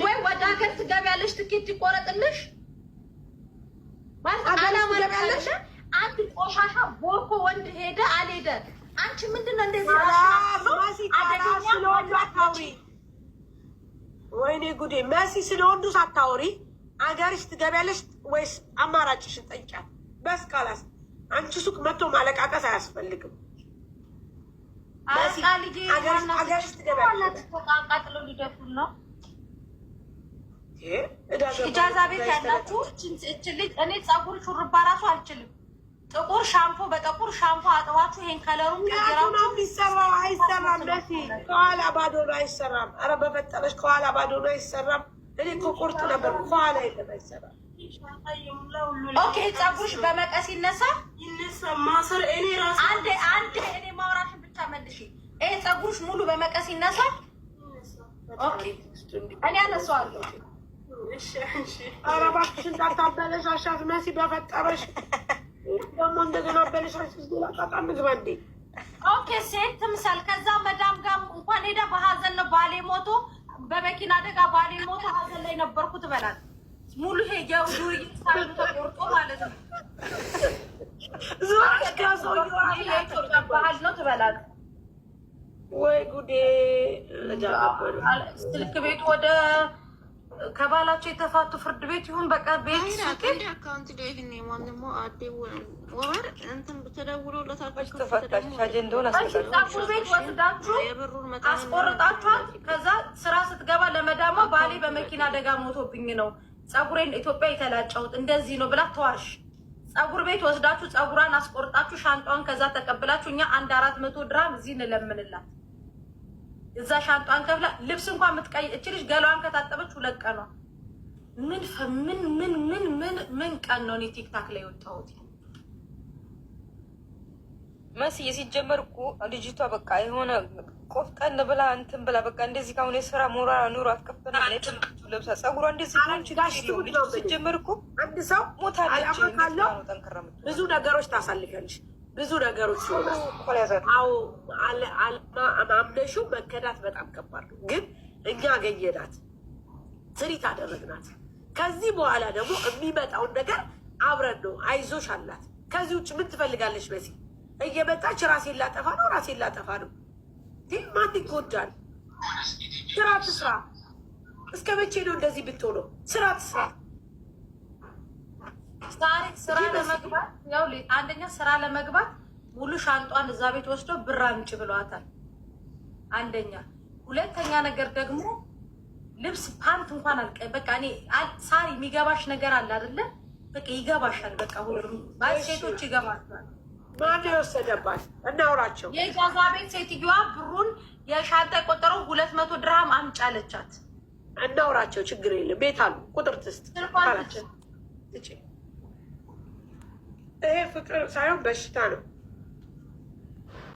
ወይ ወደ ሀገር ትገቢያለሽ፣ ትኬት ይቆረጥልሽ ማለት አላማ ያለሽ አንድ ቆሻሻ ቦርኮ ወንድ ሄደ አልሄደ አንቺ ምንድን ነው እንደዚህ አደገኛ? ወይኔ ጉዴ! መሲ፣ ስለ ወንዱ ሳታወሪ አገርሽ ትገቢያለሽ ወይስ አማራጭሽን ጠይቂያት። بس خلاص አንቺ ሱቅ መጥቶ ማለቃቀስ አያስፈልግም። አገርሽ ትገቢያለሽ። ተቃጥለው ሊደፉን ነው። إجازة ቤት ያላችሁ እችን ልጅ እኔ ፀጉር ሹርባ ራሱ አልችልም። ጥቁር ሻምፖ በጥቁር ሻምፖ አጥባችሁ ይሄን color ኡን ቀይራችሁ የሚሰራው አይሰራም። መሲ፣ ከኋላ ባዶ ነው፣ አይሰራም። ኧረ በፈጠረሽ ከኋላ ባዶ ነው፣ አይሰራም። እኔ እኮ ቁርጥ ነበር፣ ከኋላ የለም፣ አይሰራም። Okay፣ ፀጉርሽ በመቀስ ይነሳ። ይነሳ ማሰር እኔ ራሱ አንዴ አንዴ እኔ ማውራሽን ብቻ መልሽ። ይሄ ፀጉርሽ ሙሉ በመቀስ ይነሳ። Okay፣ እኔ አነሳዋለሁ። ኧረ እባክሽ እንዳታበለሻሻት መሲ፣ በፈጠረሽ ደግሞ እንደገና አበለሻሽ ሌላ ጣጣ ምግባ እንዴ። Okay፣ ሴት ትምሰል። ከዛ መዳም ጋር እንኳን ሄዳ በሀዘን ነው፣ ባሌ ሞቶ፣ በመኪና አደጋ ባሌ ሞቶ ሀዘን ላይ ነበርኩ ትበላል። ሙሉ ይሄ የዱርዬ style ኡ ተቆርጦ ማለት ነው። ዞረሽ ከሰውዬው የኢትዮጵያ ባህል ነው ትበላል። ወይ ጉዴ! ስልክ ቤቱ ወደ ከባላቸው የተፋቱ ፍርድ ቤት ይሁን በቃ ቤት account ፀጉር ቤት ወስዳችሁ አስቆርጣችኋት፣ ከዛ ስራ ስትገባ ለመዳሟ ባሌ በመኪና አደጋ ሞቶብኝ ነው ፀጉሬን ኢትዮጵያ የተላጨሁት እንደዚህ ነው ብላ ተዋሽ። ፀጉር ቤት ወስዳችሁ ፀጉሯን አስቆርጣችሁ ሻንጧን ከዛ ተቀብላችሁ እኛ አንድ 400 ድራም እዚህ እንለምንላት። እዛ ሻንጧን ከፍላ ልብስ እንኳን የምትቀይ እች ልጅ ገላዋን ከታጠበች 2 ቀኗ። ምን ምን ምን ምን ምን ምን ቀን ነው እኔ TikTok ላይ የወጣሁት? መስዬ፣ ሲጀመር እኮ ልጅቷ በቃ የሆነ ቆፍጠን ብላ እንትን ብላ በቃ እንደዚህ ካሁን የስራ ሞራል ኑሯት ከፍተና ለብሳ ፀጉሯ እንደዚህ ሆን ችግር። ሲጀመር እኮ አንድ ሰው ሞታለች። አላማ ካለው ብዙ ነገሮች ታሳልፊያለሽ። ብዙ ነገሮች ይሆናል። አዎ፣ አምነሽው መከዳት በጣም ከባድ ነው። ግን እኛ አገኘናት፣ treat አደረግናት። ከዚህ በኋላ ደግሞ የሚመጣውን ነገር አብረን ነው። አይዞሽ አላት። ከዚህ ውጭ ምን ትፈልጋለች? መሲ እየመጣች ራሴን ላጠፋ ነው፣ ራሴን ላጠፋ ነው። ግን ማን ይጎዳል? ስራ ትስራ። እስከ መቼ ነው እንደዚህ ብትሆነው? ስራ ትስራ። ስራ ለመግባት ያው አንደኛ ስራ ለመግባት ሙሉ ሻንጧን እዛ ቤት ወስዶ ብር አምጪ ብለዋታል። አንደኛ። ሁለተኛ ነገር ደግሞ ልብስ ፓንት እንኳን አልቀ በቃ እኔ ሳሪ የሚገባሽ ነገር አለ አይደለ? በቃ ይገባሻል። በቃ ሁሉም ሴቶች ይገባቸዋል። ማን የወሰደባት? እናውራቸው። የ إجازة ቤት ሴትዮዋ ብሩን የሻንጣ የቆጠረው 200 ድርሃም አምጪ አለቻት። እናውራቸው፣ ችግር የለም። ቤት አሉ፣ ቁጥር ትስጥ። ይሄ ፍቅር ሳይሆን በሽታ ነው።